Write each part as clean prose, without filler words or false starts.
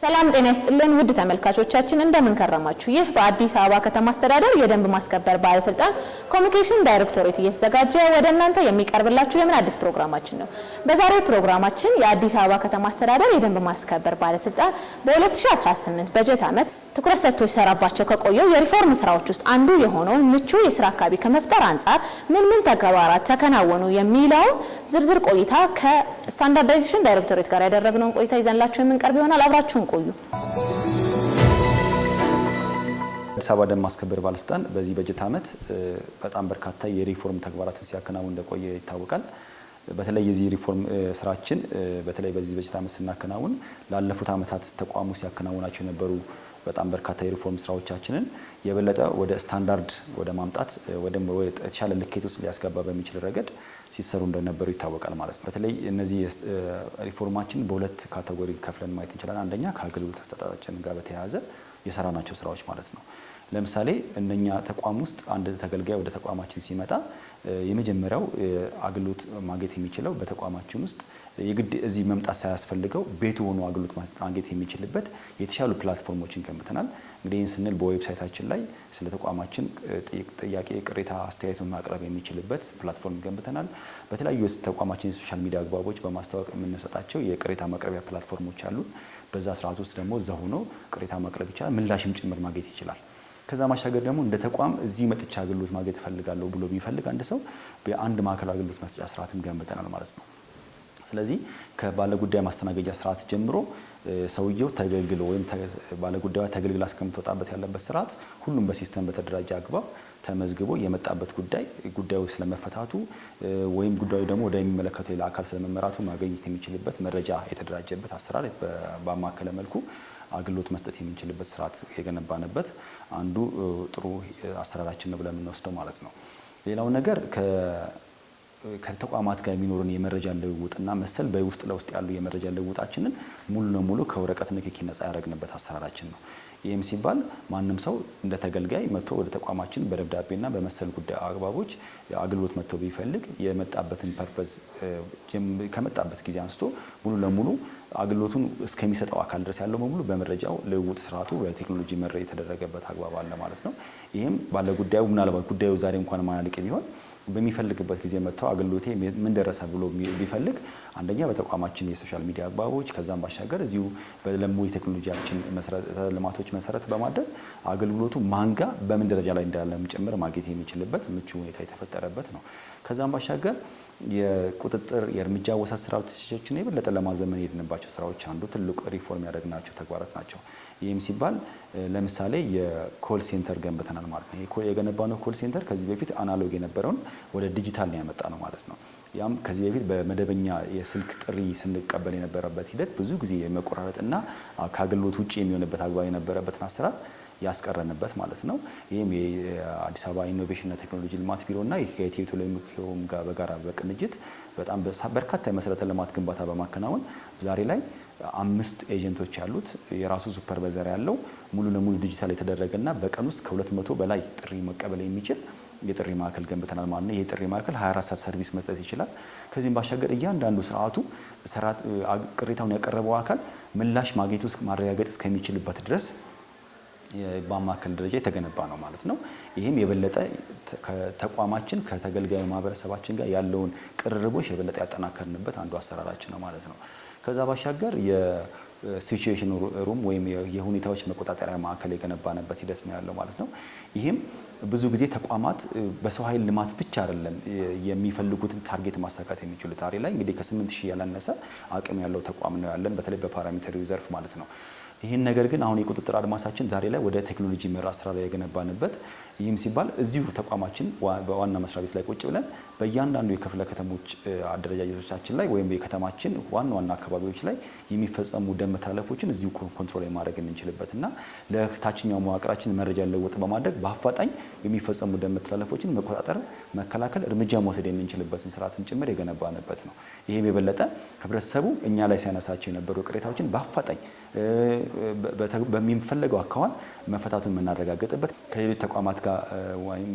ሰላም ጤና ይስጥልን ውድ ተመልካቾቻችን፣ እንደምን ከረማችሁ? ይህ በአዲስ አበባ ከተማ አስተዳደር የደንብ ማስከበር ባለስልጣን ኮሚኒኬሽን ዳይሬክቶሬት እየተዘጋጀ ወደ እናንተ የሚቀርብላችሁ የምን አዲስ ፕሮግራማችን ነው። በዛሬው ፕሮግራማችን የአዲስ አበባ ከተማ አስተዳደር የደንብ ማስከበር ባለስልጣን በ2018 በጀት ዓመት ትኩረት ሰጥቶ ሲሰራባቸው ከቆየው የሪፎርም ስራዎች ውስጥ አንዱ የሆነውን ምቹ የስራ አካባቢ ከመፍጠር አንጻር ምን ምን ተግባራት ተከናወኑ የሚለውን ዝርዝር ቆይታ ከስታንዳርዳይዜሽን ዳይሬክቶሬት ጋር ያደረግነውን ቆይታ ይዘንላችሁ የምንቀርብ ይሆናል። አብራችሁን ቆዩ። አዲስ አበባ ደንብ ማስከበር ባለስልጣን በዚህ በጀት ዓመት በጣም በርካታ የሪፎርም ተግባራትን ሲያከናውን እንደቆየ ይታወቃል። በተለይ የዚህ ሪፎርም ስራችን በተለይ በዚህ በጀት ዓመት ስናከናውን ላለፉት ዓመታት ተቋሙ ሲያከናውናቸው የነበሩ በጣም በርካታ የሪፎርም ስራዎቻችንን የበለጠ ወደ ስታንዳርድ ወደ ማምጣት ወደ የተሻለ ልኬት ውስጥ ሊያስገባ በሚችል ረገድ ሲሰሩ እንደነበሩ ይታወቃል ማለት ነው። በተለይ እነዚህ ሪፎርማችን በሁለት category ከፍለን ማየት እንችላለን። አንደኛ ከአገልግሎት አሰጣጣችን ጋር በተያያዘ የሰራናቸው ስራዎች ማለት ነው። ለምሳሌ እነኛ ተቋም ውስጥ አንድ ተገልጋይ ወደ ተቋማችን ሲመጣ የመጀመሪያው አገልግሎት ማግኘት የሚችለው በተቋማችን ውስጥ የግድ እዚህ መምጣት ሳያስፈልገው ቤቱ ሆኖ አገልግሎት ማግኘት የሚችልበት የተሻሉ platform ኦችን ገንብተናል። እንግዲህ ይህን ስንል በ website ኣችን ላይ ስለ ተቋማችን ጥያቄ፣ ቅሬታ፣ አስተያየቱን ማቅረብ የሚችልበት platform ገንብተናል። በተለያዩ ተቋማችን የ social media አግባቦች በማስታወቅ የምንሰጣቸው የቅሬታ ማቅረቢያ platform ኦች አሉ። በዛ ስርዓት ውስጥ ደግሞ እዛ ሆኖ ቅሬታ ማቅረብ ይቻላል፣ ምላሽም ጭምር ማግኘት ይችላል። ከዛ ማሻገር ደግሞ እንደ ተቋም እዚህ መጥቻ አገልግሎት ማግኘት እፈልጋለሁ ብሎ ቢፈልግ አንድ ሰው በአንድ ማዕከል አገልግሎት መስጫ ስርዓትም ገንብተናል ማለት ነው። ስለዚህ ከባለጉዳይ ማስተናገጃ ስርዓት ጀምሮ ሰውየው ተገልግሎ ወይም ባለጉዳዩ ተገልግላ እስከምትወጣበት ያለበት ስርዓት ሁሉም በ system በተደራጀ አግባብ ተመዝግቦ የመጣበት ጉዳይ ጉዳዩ ስለመፈታቱ ወይም ጉዳዩ ደግሞ ወደሚመለከተው ሌላ አካል ስለመመራቱ ማግኘት የሚችልበት መረጃ የተደራጀበት አሰራር ባማከለ መልኩ አገልግሎት መስጠት የምንችልበት ስርዓት የገነባንበት አንዱ ጥሩ አሰራራችን ነው ብለን የምንወስደው ማለት ነው። ሌላው ነገር ከተቋማት ጋር የሚኖርን የመረጃ ልውውጥና መሰል በውስጥ ለውስጥ ያሉ የመረጃ ልውውጣችንን ሙሉ ለሙሉ ከወረቀት ንክኪ ነጻ ያደረግንበት አሰራራችን ነው። ይህም ሲባል ማንም ሰው እንደ ተገልጋይ መጥቶ ወደ ተቋማችን በደብዳቤና በመሰል ጉዳይ አግባቦች አገልግሎት መጥቶ ቢፈልግ የመጣበትን purpose ከመጣበት ጊዜ አንስቶ ሙሉ ለሙሉ አገልግሎቱን እስከሚሰጠው አካል ድረስ ያለው በሙሉ በመረጃው ልውውጥ ስርዓቱ በቴክኖሎጂ መረ የተደረገበት አግባብ አለ ማለት ነው። ይህም ባለ ጉዳዩ ምናልባት ጉዳዩ ዛሬ እንኳን ማያልቅ ቢሆን በሚፈልግበት ጊዜ መጥተው አገልግሎቴ ምን ደረሰ ብሎ ቢፈልግ አንደኛ በተቋማችን የ social media አግባቦች፣ ከዛም ባሻገር እዚሁ በለሙ የቴክኖሎጂያችን መሰረተ ልማቶች መሰረት በማድረግ አገልግሎቱ ማንጋ በምን ደረጃ ላይ እንዳለም ጭምር ማግኘት የሚችልበት ምቹ ሁኔታ የተፈጠረበት ነው። ከዛም ባሻገር የቁጥጥር የእርምጃ አወሳሰድ ስራዎችን የበለጠ ለማዘመን የሄድንባቸው ስራዎች አንዱ ትልቅ ሪፎርም ያደረግናቸው ተግባራት ናቸው። ይህም ሲባል ለምሳሌ የ call center ገንብተናል ማለት ነው። የገነባነው call center ከዚህ በፊት analog የነበረውን ወደ ዲጂታል ነው ያመጣነው ማለት ነው። ያም ከዚህ በፊት በመደበኛ የስልክ ጥሪ ስንቀበል የነበረበት ሂደት ብዙ ጊዜ የመቆራረጥና ከአገልግሎት ውጭ የሚሆንበት አግባብ የነበረበትን አሰራር ያስቀረንበት ማለት ነው። ይህም የአዲስ አበባ ኢኖቬሽንና ቴክኖሎጂ ልማት ቢሮና ከኢትዮ ቴሌኮም ጋር በጋራ በቅንጅት በጣም በርካታ የመሰረተ ልማት ግንባታ በማከናወን ዛሬ ላይ 5 agent ኦች ያሉት የራሱ supervisor ያለው ሙሉ ለሙሉ ዲጂታል የተደረገና በቀን ውስጥ ከ200 በላይ ጥሪ መቀበል የሚችል የጥሪ ማዕከል ገንብተናል ማለት ነው። ይህ የጥሪ ማዕከል 24 ሰዓት service መስጠት ይችላል። ከዚህም ባሻገር እያንዳንዱ ስርዓቱ ቅሬታውን ያቀረበው አካል ምላሽ ማግኘቱ ማረጋገጥ እስከሚችልበት ድረስ በማዕከል ደረጃ የተገነባ ነው ማለት ነው። ይህም የበለጠ ከተቋማችን ከተገልጋዩ ማህበረሰባችን ጋር ያለውን ቅርርቦች የበለጠ ያጠናከርንበት አንዱ አሰራራችን ነው ማለት ነው። ከዛ ባሻገር የ situation room ወይም የሁኔታዎች መቆጣጠሪያ ማዕከል የገነባንበት ሂደት ነው ያለው ማለት ነው። ይህም ብዙ ጊዜ ተቋማት በሰው ኃይል ልማት ብቻ አይደለም የሚፈልጉትን target ማሳካት የሚችሉት። ዛሬ ላይ እንግዲህ ከ8000 ያላነሰ አቅም ያለው ተቋም ነው ያለን በተለይ በ paramilitary ዘርፍ ማለት ነው። ይህን ነገር ግን አሁን የቁጥጥር አድማሳችን ዛሬ ላይ ወደ ቴክኖሎጂ መር አሰራር የገነባንበት። ይህም ሲባል እዚሁ ተቋማችን በዋና መስሪያ ቤት ላይ ቁጭ ብለን በእያንዳንዱ የክፍለ ከተሞች አደረጃጀቶቻችን ላይ ወይም የከተማችን ዋና ዋና አካባቢዎች ላይ የሚፈጸሙ ደንብ መተላለፎችን እዚሁ control ማድረግ የምንችልበትና ለታችኛው መዋቅራችን መረጃ ለውጥ በማድረግ በአፋጣኝ የሚፈጸሙ ደንብ መተላለፎችን መቆጣጠር፣ መከላከል፣ እርምጃ መውሰድ የምንችልበትን ስርዓትን ጭምር የገነባንበት ነው። ይህም የበለጠ ህብረተሰቡ እኛ ላይ ሲያነሳቸው የነበሩ ቅሬታዎችን በአፋጣኝ በሚፈለገው አካዋን መፈታቱን የምናረጋግጥበት፣ ከሌሎች ተቋማት ጋር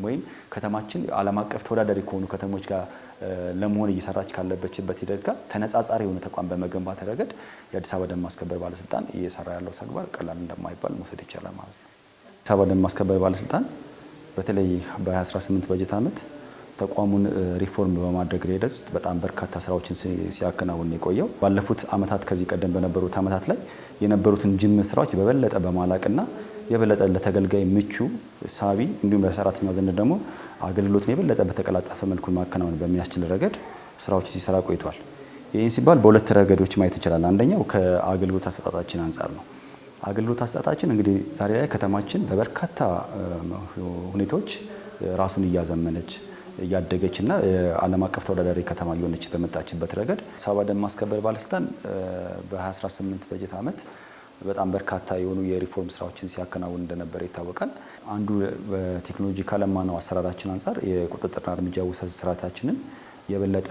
ወይም ከተማችን ዓለም አቀፍ ተወዳዳሪ ከሆኑ ከተሞች ጋር ለመሆን እየሰራች ካለበችበት ሂደት ጋር ተነጻጻሪ የሆነ ተቋም በመገንባት ረገድ የአዲስ አበባ ደንብ ማስከበር ባለስልጣን እየሰራ ያለው ተግባር ቀላል እንደማይባል መውሰድ ይቻላል ማለት ነው። አዲስ አበባ ደንብ ማስከበር ባለስልጣን በተለይ በ2018 በጀት ዓመት ተቋሙን ሪፎርም በማድረግ ሂደት ውስጥ በጣም በርካታ ስራዎችን ሲያከናውን የቆየው፣ ባለፉት ዓመታት ከዚህ ቀደም በነበሩት ዓመታት ላይ የነበሩትን ጅምር ስራዎች በበለጠ በማላቅና የበለጠ ለተገልጋይ ምቹ፣ ሳቢ እንዲሁም በሰራተኛው ዘንድ ደግሞ አገልግሎትን የበለጠ በተቀላጠፈ መልኩ ማከናወን በሚያስችል ረገድ ስራዎች ሲሰራ ቆይቷል። ይህን ሲባል በሁለት ረገዶች ማየት ይችላል። አንደኛው ከአገልግሎት አሰጣጣችን አንጻር ነው። አገልግሎት አሰጣጣችን እንግዲህ ዛሬ ላይ ከተማችን በበርካታ ሁኔታዎች ራሱን እያዘመነች፣ እያደገች እና ዓለም አቀፍ ተወዳዳሪ ከተማ እየሆነች በመጣችበት ረገድ አዲስ አበባ ደንብ ማስከበር ባለስልጣን በ2018 በጀት ዓመት በጣም በርካታ የሆኑ የሪፎርም ስራዎችን ሲያከናውን እንደነበረ ይታወቃል። አንዱ በቴክኖሎጂ ካለማነው አሰራራችን አንጻር የቁጥጥርና እርምጃ አወሳሰድ ስርዓታችንን የበለጠ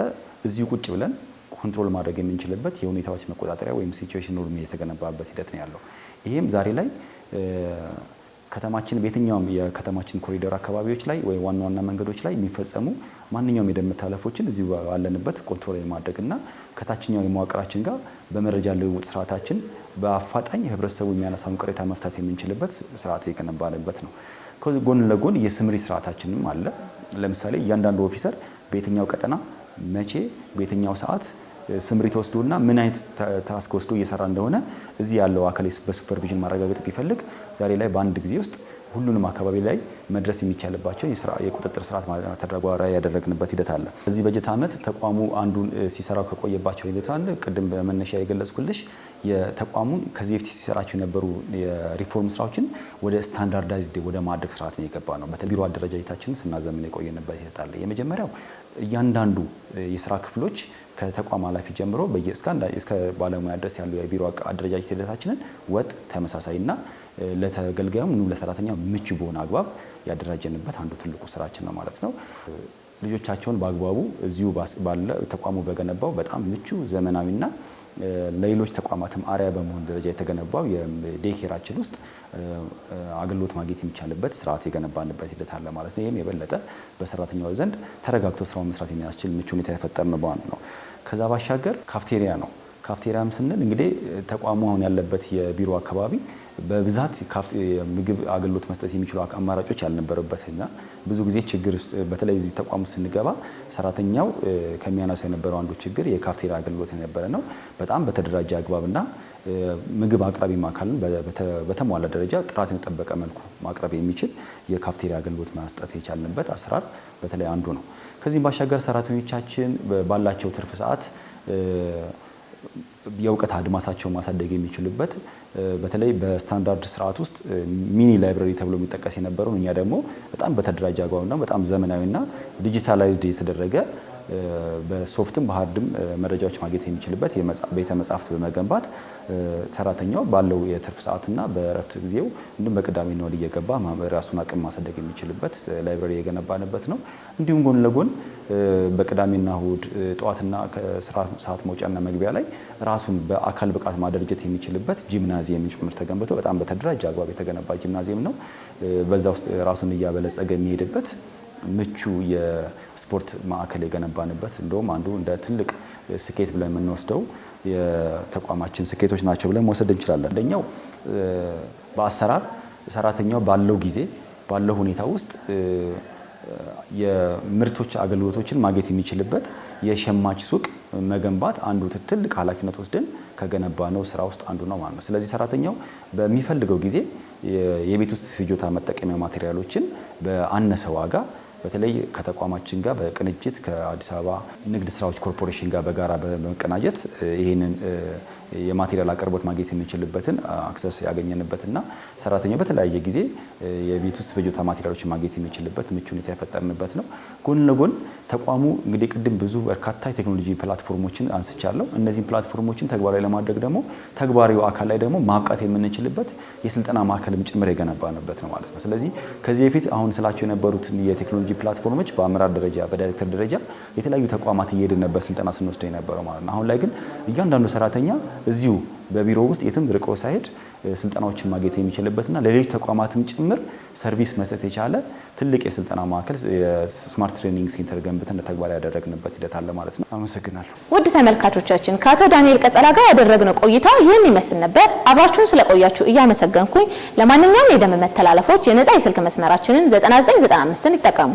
እዚሁ ቁጭ ብለን control ማድረግ የምንችልበት የሁኔታዎች መቆጣጠሪያ ወይም situation room የተገነባበት ሂደት ነው ያለው። ይህም ዛሬ ላይ ከተማችን በየትኛውም የከተማችን ኮሪደር አካባቢዎች ላይ ወይ ዋና ዋና መንገዶች ላይ የሚፈጸሙ ማንኛውም የደንብ መተላለፎችን እዚሁ ባለንበት control የማድረግና ከታችኛው የመዋቅራችን ጋር በመረጃ ልውውጥ ስርዓታችን በአፋጣኝ ህብረተሰቡ የሚያነሳውን ቅሬታ መፍታት የምንችልበት ስርዓት የገነባንበት ነው። ከዚህ ጎን ለጎን የስምሪት ስርዓታችንም አለ። ለምሳሌ እያንዳንዱ officer በየትኛው ቀጠና፣ መቼ፣ በየትኛው ሰዓት ስምሪት ወስዶና ምን አይነት task ወስዶ እየሰራ እንደሆነ እዚህ ያለው አካል በ supervision ማረጋገጥ ቢፈልግ ዛሬ ላይ በአንድ ጊዜ ውስጥ ሁሉንም አካባቢ ላይ መድረስ የሚቻልባቸው የቁጥጥር ስርዓት ተግባራዊ ያደረግንበት ሂደት አለ። በዚህ በጀት ዓመት ተቋሙ አንዱን ሲሰራው ከቆየባቸው ሂደት አለ። ቅድም በመነሻ የገለጽኩልሽ የተቋሙን ከዚህ በፊት ሲሰራቸው የነበሩ የሪፎርም ስራዎችን ወደ standardized ወደ ማድረግ ስርዓት የገባ ነው። በቢሮ አደረጃጀታችንን ስናዘምን የቆየንበት ሂደት አለ። የመጀመሪያው እያንዳንዱ የስራ ክፍሎች ከተቋም ኃላፊ ጀምሮ እስከ ባለሙያ ድረስ ያሉ የቢሮ አደረጃጀት ሂደታችንን ወጥ፣ ተመሳሳይና ለተገልጋዩም እንዲሁም ለሰራተኛው ምቹ በሆነ አግባብ ያደራጀንበት አንዱ ትልቁ ስራችን ነው ማለት ነው። ልጆቻቸውን በአግባቡ እዚሁ ባለ ተቋሙ በገነባው በጣም ምቹ፣ ዘመናዊና ለሌሎች ተቋማትም አርአያ በመሆን ደረጃ የተገነባው የ daycare ኣችን ውስጥ አገልግሎት ማግኘት የሚቻልበት ስርዓት የገነባንበት ሂደት አለ ማለት ነው። ይህም የበለጠ በሰራተኛው ዘንድ ተረጋግቶ ስራውን መስራት የሚያስችል ምቹ ሁኔታ የፈጠርን በዋን ነው። ከዛ ባሻገር ካፍቴሪያ ነው። ካፍቴሪያም ስንል እንግዲህ ተቋሙ አሁን ያለበት የቢሮ አካባቢ በብዛት ምግብ አገልግሎት መስጠት የሚችሉ አማራጮች ያልነበሩበትና ብዙ ጊዜ ችግር ውስጥ፣ በተለይ እዚህ ተቋም ውስጥ ስንገባ ሰራተኛው ከሚያነሳው የነበረው አንዱ ችግር የካፍቴሪያ አገልግሎት የነበረ ነው። በጣም በተደራጀ አግባብና ምግብ አቅራቢ አካልን በተሟላ ደረጃ ጥራትን የጠበቀ መልኩ ማቅረብ የሚችል የካፍቴሪያ አገልግሎት መስጠት የቻልንበት አሰራር በተለይ አንዱ ነው። ከዚህም ባሻገር ሰራተኞቻችን ባላቸው ትርፍ ሰዓት የእውቀት አድማሳቸውን ማሳደግ የሚችሉበት፣ በተለይ በስታንዳርድ ስርዓት ውስጥ mini library ተብሎ የሚጠቀስ የነበረውን እኛ ደግሞ በጣም በተደራጀ አግባብና በጣም ዘመናዊና digitalized የተደረገ በሶፍትም በሀርድም መረጃዎች ማግኘት የሚችልበት ቤተ መጻሕፍት በመገንባት ሰራተኛው ባለው የትርፍ ሰዓትና በእረፍት ጊዜው እንዲሁም በቅዳሜና እሁድ እየገባ ራሱን አቅም ማሳደግ የሚችልበት library የገነባንበት ነው። እንዲሁም ጎን ለጎን በቅዳሜና እሁድ ጠዋትና ከስራ ሰዓት መውጫና መግቢያ ላይ ራሱን በአካል ብቃት ማደራጀት የሚችልበት ጂምናዚየም ጭምር ተገንብቶ በጣም በተደራጀ አግባብ የተገነባ ጂምናዚየም ነው። በዛ ውስጥ ራሱን እያበለጸገ የሚሄድበት ምቹ የስፖርት ማዕከል የገነባንበት እንደውም አንዱ እንደ ትልቅ ስኬት ብለን የምንወስደው የተቋማችን ስኬቶች ናቸው ብለን መውሰድ እንችላለን። አንደኛው በአሰራር ሰራተኛው ባለው ጊዜ፣ ባለው ሁኔታ ውስጥ የምርቶች አገልግሎቶችን ማግኘት የሚችልበት የሸማች ሱቅ መገንባት አንዱ ትልቅ ኃላፊነት ወስደን ከገነባነው ስራ ውስጥ አንዱ ነው ማለት ነው። ስለዚህ ሰራተኛው በሚፈልገው ጊዜ የቤት ውስጥ ፍጆታ መጠቀሚያ material ኦችን በአነሰ ዋጋ በተለይ ከተቋማችን ጋር በቅንጅት ከአዲስ አበባ ንግድ ስራዎች ኮርፖሬሽን ጋር በጋራ በመቀናጀት ይህንን የ material አቅርቦት ማግኘት የሚችልበትን access ያገኘንበትና ሰራተኛው በተለያየ ጊዜ የቤት ውስጥ ፍጆታ material ኦችን ማግኘት የሚችልበት ምቹ ሁኔታ የፈጠርንበት ነው። ጎን ለጎን ተቋሙ እንግዲህ ቅድም ብዙ በርካታ የቴክኖሎጂ platform ኦችን አንስቻለሁ። እነዚህን platform ኦችን ተግባራዊ ለማድረግ ደግሞ ተግባራዊ አካል ላይ ደግሞ ማብቃት የምንችልበት የስልጠና ማዕከልም ጭምር የገነባንበት ነው ማለት ነው። ስለዚህ ከዚህ በፊት አሁን ስላቸው የነበሩትን የቴክኖሎጂ platform ኦች በአመራር ደረጃ፣ በዳይሬክተር ደረጃ የተለያዩ ተቋማት እየሄድን ነበር ስልጠና ስንወስድ የነበረው ማለት ነው። አሁን ላይ ግን እያንዳንዱ ሰራተኛ እዚሁ በቢሮ ውስጥ የትም ርቆ ሳይሄድ ስልጠናዎችን ማግኘት የሚችልበትና ለሌሎች ተቋማትም ጭምር service መስጠት የቻለ ትልቅ የስልጠና ማዕከል የ smart training center ገንብተን ተግባራዊ ያደረግንበት ሂደት አለ ማለት ነው። አመሰግናለሁ። ውድ ተመልካቾቻችን፣ ከአቶ ዳንኤል ቀጸላ ጋር ያደረግነው ቆይታ ይህን ይመስል ነበር። አብራችሁን ስለቆያችሁ እያመሰገንኩኝ ለማንኛውም የደንብ መተላለፎች የነጻ የስልክ መስመራችንን 9995ን ይጠቀሙ።